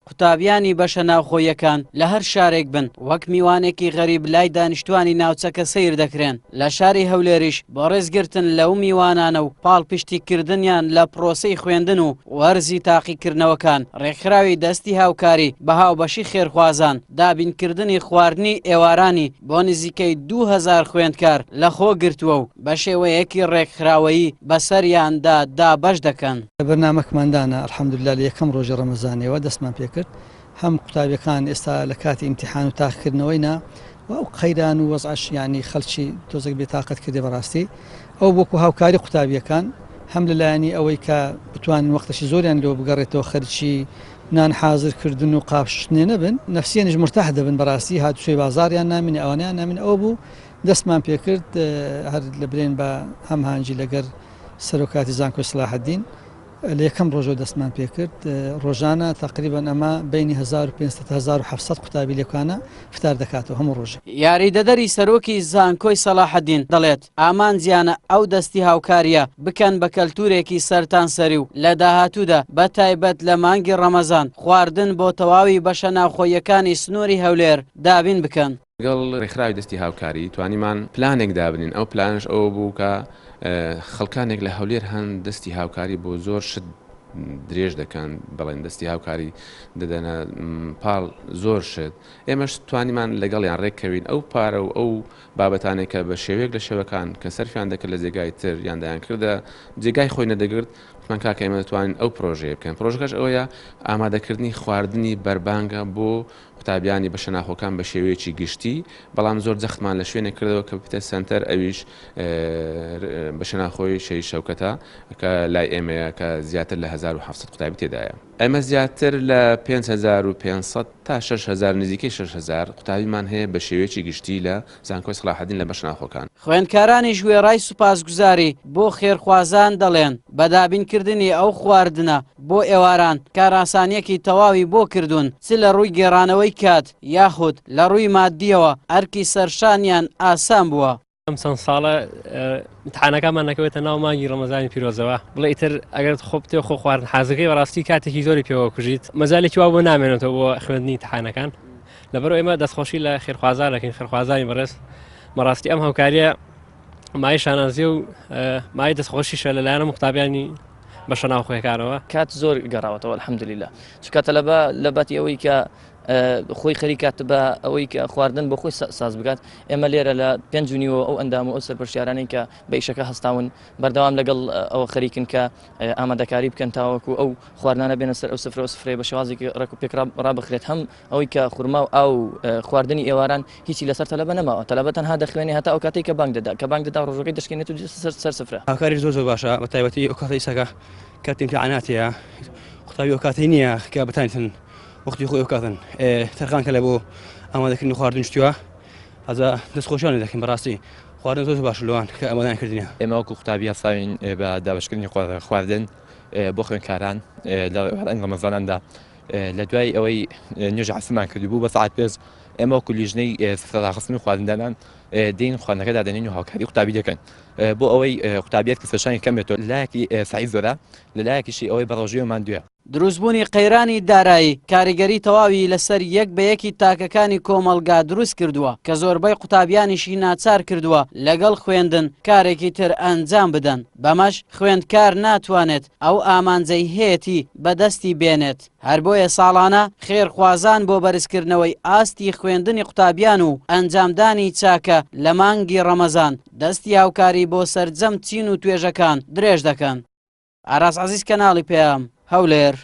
قوتابیانی بەشە ناوخۆییەکان لە هەر شارێک بن وەک میوانێکی غەریب لای دانیشتوانی ناوچەکە سەیر دەکرێن، لە شاری هەولێریش بۆ ڕێزگرتن لەو میوانانە و پاڵپشتیکردنیان لە پرۆسەی خوێندن و وەرزی تاقیکردنەوەکان ڕێکخراوی دەستی هاوکاری بە هاوبەشی خێرخوازان دابینکردنی خواردنی ئێوارانی بۆ نزیکەی 2000 خوێندکار لەخۆ گرتووە و بە شێوەیەکی ڕێکخراوەیی بەسەریاندا دابەش دەکەن. بەرنامەکمان دانا الحمدللە لە یەکەم ڕۆژی ڕەمەزانەوە دەستمان پێکرد هەم قوتابیەکان ئێستا لە کاتی ئیمتیحان و تاقیکردنەوەی نا و ئەو قەیران و وەزعەش یانی خەلکی تۆزێک بێتاقەت کردێ بەڕاستی ئەو وەکو هاوکاری قوتابیەکان هەم لە لایەنی ئەوەی کە بتوانن وەختەشی زۆریان لۆ بگەڕێتەوە خەرکی نان حازر کردن و قاپ شوشتنێ نەبن نەفسیەنیش مورتاح دەبن بەڕاستی هاتوچۆی بازاڕیان نامینێ ئەوانەیان نامینێ ئەوە بوو دەستمان پێکرد هەر لە برێن بە هەمهانگی لەگەر سەرۆکاتی زانکۆی سەلاحەدین لە یەکەم ڕۆژەوە دەستمان پێکرد ڕۆژانە تەقریبەن ئەمە بەینی 1500 تا 1700 قوتابی لێکانە فتار دەکاتەوە هەموو ڕۆژێک. یاریدەدەری سەرۆکی زانکۆی سەلاحەدین دەڵێت، ئامانجیانە ئەو دەستی هاوکارییە بکەن بە کەلتورێکی سەرتانسەری و لە داهاتوودا بە تایبەت لە مانگی ڕەمەزان خواردن بۆ تەواوی بەشە ناوخۆییەکانی سنووری هەولێر دابین بکەن. لەگەڵ ڕێکخراوی دەستی هاوکاری توانیمان پلانێک دابنین، ئەو پلانەش ئەوە بوو کە خەڵکانێک لە هەولێر هەن دەستی هاوکاری بۆ زۆر شت درێژ دەکەن، بەڵێن دەستی هاوکاری دەدەنە پاڵ زۆر شت، ئێمەش توانیمان لەگەڵیان ڕێککەوین ئەو پارە و ئەو بابەتانەی کە بە شێوەیەک لە شێوەکان کە سەرفیان دەکرد لە جێگای تر یان دەیانکردە جێگای خۆی نەدەگرت، وتمان کاکە ئێمە دەتوانین ئەو پرۆژەیە بکەین، پرۆژەکەش ئەوەیە ئامادەکردنی خواردنی بەربانگە بۆ قوتابیانی بەشە ناخۆکان بە شێوەیەکی گشتی، بەڵام زۆر جەختمان لە شوێنێک کردەوە کە ببێتە سەنتەر ئەویش بەشە ناخۆی شەهید شەوکەتە کە لای ئێمەیە کە زیاتر لە 1700 قوتابی تێدایە. ئێمە زیاتر لە 5500 تا 6000 نزیکەی 6000 قوتابیمان هەیە بە شێوەیەکی گشتی لە زانکۆی سەڵاحەدین لە بەشە ناخۆکان. خوێندکارانیش وێڕای سوپاسگوزاری بۆ خێرخوازان دەڵێن، بە دابینکردنی ئەو خواردنە بۆ ئێواران کارئاسانییەکی تەواوی بۆ کردوون، چ لە ڕووی گێڕانەوەی کات یاخود لە ڕووی ماددییەوە ئەرکی سەرشانیان ئاسان بووە. ئەم چەند ساڵە امتحانەکانمان نەکەوێتە ناو مانگی ڕەمەزانی پیرۆزەوە بڵێ ئیتر ئەگەر خۆ بتێ خۆ خواردن حازرکەی بەڕاستی کاتێکی زۆری پێوە کوژیت مەجالێکی وا بۆ نامێنێتەوە بۆ خوێندنی امتحانەکان لەبەر ئێمە دەستخۆشی لە خێرخوازان دەکەین خێرخوازانی بەڕێز بەڕاستی ئەم هاوکاریە مای شانازی و مای دەستخۆشیشە لەلایەن قوتابیانی بەشە ناوخۆیەکانەوە. کات زۆر گەڕاوەتەوە الحمدللە چونکە تەلەبە لە باتی ئەوەی کە خۆی خەریکات بە ئەوەی کە خواردن بۆ خۆی ساز بکات ئێمە لێرە لە پێنج و نیوە ئەو ئەندام و ئەو سەرپەرشتیارانەی کە بە ئیشەکە هەستاون بەردەوام لەگەڵ ئەوە خەریکن کە ئامادەکاری بکەن تاوەکو ئەو خواردنانە بێنە سەر ئەو سفرە و سفرەیە بە شێوازێکی ڕێک و پێک ڕابخرێت هەم ئەوەی کە خورما و ئاو خواردنی ئێواران هیچی لەسەر تەلەبە نەماوە تەلەبە تەنها دەخوێنێ هەتا ئەو کاتەی کە بانگ دەدا کە بانگ دەدا ڕۆژەکەی دەشکێنێت و دێتە سەر سەر سفرە. هاوکاری زۆر زۆر باشە بە تایبەتی ئەو کاتەی ئیستا کە کاتی ئیمتیحاناتەیە قوتابی ئەو کاتەی نییە کە بتانیتن وەختی خۆی ئەو کاتن تەرخان کە لە بۆ ئامادەکردنی خواردن شتووە ئەجا دەستخۆشیان لێ دەکەین بەڕاستی خواردن زۆر زۆر باشە لەوان کە ئامادەیان کردنیە. ئێمە وەکو قوتابی هەستاوین بە دابەشکردنی خواردن بۆ خوێندکاران لە ڕەمەزاناندا لە دوای ئەوەی نوێژی عەسرمان کردبوو بە سەعات پێنج ئێمە وەکو لیژنەی سفرە ڕاخستن و خواردندانان دێین خواردنەکە دادەنین و هاوکاری قوتابی دەکەن بۆ ئەوەی قوتابیەت کەسەشانی کەم بێتەوە لایەکی سەعی زۆرە لە لایەکیشی ئەوەی بە ڕۆژووی ماندووە. دروستبوونی قەیرانی دارایی کاریگەری تەواوی لەسەر یەک بە یەکی تاکەکانی کۆمەڵگا دروست کردووە کە زۆربەی قوتابیانیشی ناچار کردووە لەگەڵ خوێندن کارێکی تر ئەنجام بدەن بەمەش خوێندکار ناتوانێت ئەو ئامانجەی هەیەتی بەدەستی بێنێت، هەر بۆیە ساڵانە خێرخوازان بۆ بەرزکردنەوەی ئاستی خوێندنی قوتابیان و ئەنجامدانی چاکە لە مانگی ڕەمەزان دەستی هاوکاری بۆ سەرجەم چین و توێژەکان درێژ دەکەن. ئاراس عەزیز کەناڵی پەیام، هەولێر.